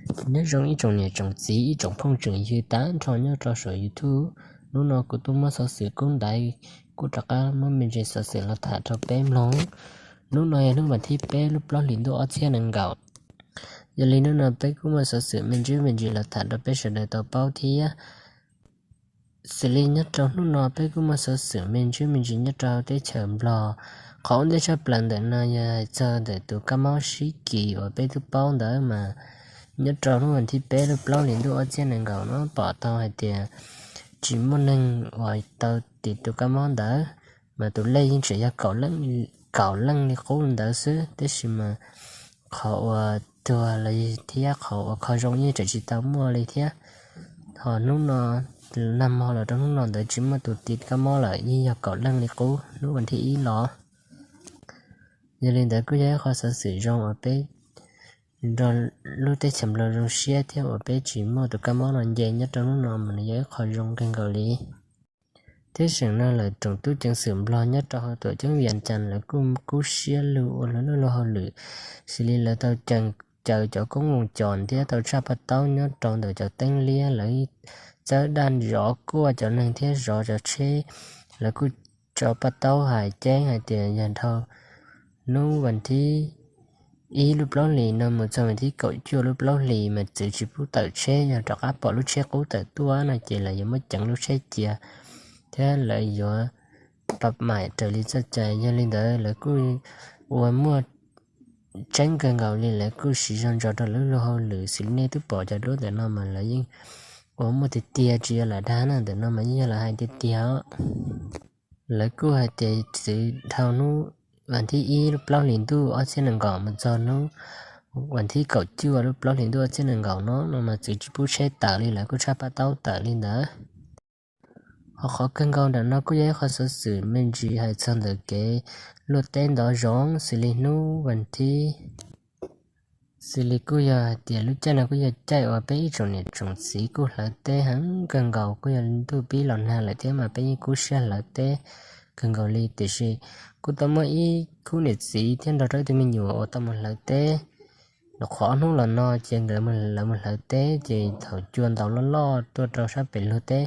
Nyob zoo ib tsoom niam tsoom txiv ib tsoom phooj tsoom ywg tag nrho nyob rau saum YouTube. Hnub no kuv tuaj muab xov xwm kub ntaiv, kuv rov qab muab me ntsis xov xwm los tham rau peb mloog. Hnub no yog hnub vas thib peb lub plaub hlis ntuj ob txhiab nees nkaum. Yog li hnub no peb kuj muaj xov xwm me ntsis me ntsis los tham rau peb sawv daws tau paub thiab. Xws li nyob rau hnub no peb kuj muaj xov xwm me ntsis me ntsis nyob rau teb chaws Nplog. Qhov ua ntej tshaj plaws ntawm no yog hais txog ntawm tus kab mob sib kis uas peb twb paub ntawd mas nyob rau hnub vas thib peb lub plaub hlis ntuj ob txhiab nees nkaum no pom tau hais tias tsis muaj neeg uas tau tis tus kab mob ntawd, mas tus lej yeej tseem yog kaum leej li qub ntawd xwb, tab sis mas qhov uas tuag los thiab qhov uas kho zoo yeej tseem tsis tau muaj li thiab. Ho hnub no, nag hmo los rau hnub no ntawd tsis muaj tus tis kab mob lawm, yeej yog kaum leej li qub hnub vas thib ib los. Yog li ntawd kuj yog ib qho xov xwm zoo uas peb nrog lub teb chaws Nplog zoo siab thiab uas peb tsis muaj tus kab mob no nce nyob rau hnub no mas nws yog ib qho zoo kawg nkaus li. Thiab seem no lawm tsoom tub ceev xwm Nplog nyob rau hauv tuam ceeb Vias Cas lawv kuj kub siab lug ua lawv lub luag hauj lwm, xws li lawv tau caws cov koob moos cos thiab tau tshaj paj taub nyob rau ntawm cov teeb liab, lawv txawb daj zov kuaj cov neeg thiab zov cov tsheb. Lawv kuj tso paj taub hais ceeb hais tias yog dhau hnub vas thib ib lub plaub hlis no mus txog vas thib kaum cuaj lub plaub hlis mas txwv tsis pub tawm tsheb, yog rov qab pom lub tsheb qub tawm tuaj no ces lawv yuav muab ceev lub tsheb cia thiab lawv yuav pab maim raws li txoj cai. Yog li ntawd lawv kuj ua muaj tseeb kawg nkaus li, lawv kuj siv zog ntso rau lawv lub luag hauj lwm, xws li nej twb pom cov duab ntawm no mas lawv yeej ua muaj tiag tiag tsis yog lam dag na, ntawm no mas yeej yog lawv hais tiag tiag. Lawv kuj hais tias txwv dhau hnub vas thib ib lub plaub hlis ntuj ob txhiab nees nkaum mus txog hnub vas thib kaum cuaj lub plaub hlis ntuj ob txhiab nees nkaum no no mas txwv tsis pub tsheb tawm li, lawv kuj tshaj paj taub tawm li ntawd. Ho qhov kawg nkaus nram no kuj yog ib qho xov xwm me ntsis hais txog ntawm kev luaj teb ntov zoov xws li hnub vas thib, xws li kuj yog hais tias lub caij no kuj yog caij uas peb ib tsoom niam tsoom txiv kuj hlawv teb heev kawg nkaus, kuj yog ntuj pib los nag lawm thiab mas peb yeej kub siab hlawv teb kawg nkaus li, tiam sis kuj tau muaj ib khub niam txiv thiab nrog rau ib tug me nyuam uas tau mus hlawv teb. Nws qhuav ob hnub los no ces nkawd lawv mus hlawv teb ces thaum cua ntaus loj loj tuaj rau sab pem luag teb,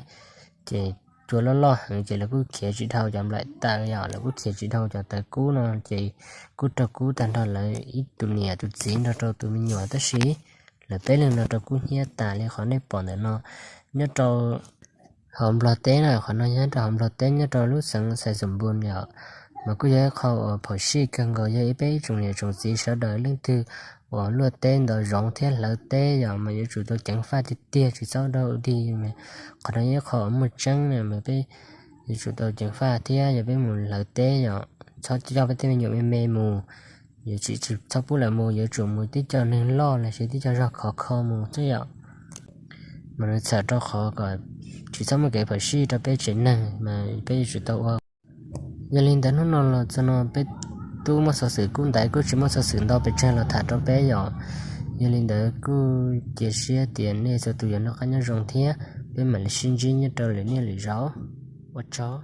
ces cua loj loj heev ces lawv kuj khiav tsis dhau cov nplaim taws, yog lawv kuj khiav tsis dhau cov taws kub no ces kuj raug kub tag nrho lawv ib tus niam tus txiv nrog rau tus me nyuam, tab sis lawv peb leeg no raug kub hnyiab tas li qhov nej pom ntawm no. Nyob rau hauv Nplog teb na, qhov no nyob rau hauv Nplog teb nyob rau lub xeev Xais Xoom Npun yom, mas kuj yog ib qho uas phom sij kawg nkaus, yog ib peb ib tsoom niam tsoom txiv sawv daws leej twg uas luaj teb ntov zoov thiab hlawv teb yom mas yuav tsum tau ceev faj tiag tiag, tsis txhob dog dig. Qhov no yog ib qho uas muaj tseeb na, mas peb yuav tsum tau ceev faj thiab yog peb mus hlawv teb yom, txhob coj peb tej me nyuam me me mus, yuav tsis txhob pub lawv mus, yuav tsum mus tib co neeg loj los sis tib co zog khov kho mus xwb yom, mas nws txhawm rau qhov kom tsis txhob muaj kev phom sij rau peb tsev neeg mas peb yuav tsum tau ua. Yog li ntawd hnub no los txog no peb tub muaj xov xwm kub ntaiv, kuj tsis muaj xov xwm ntau pes tsawg los tham rau peb yom. Yog li ntawd kuj cia siab tias nej txhua tus yuav noj qab nyob zoo thiab peb mam li sib ntsib nyob rau lwm niaj lwm zaus. Ua tsaug.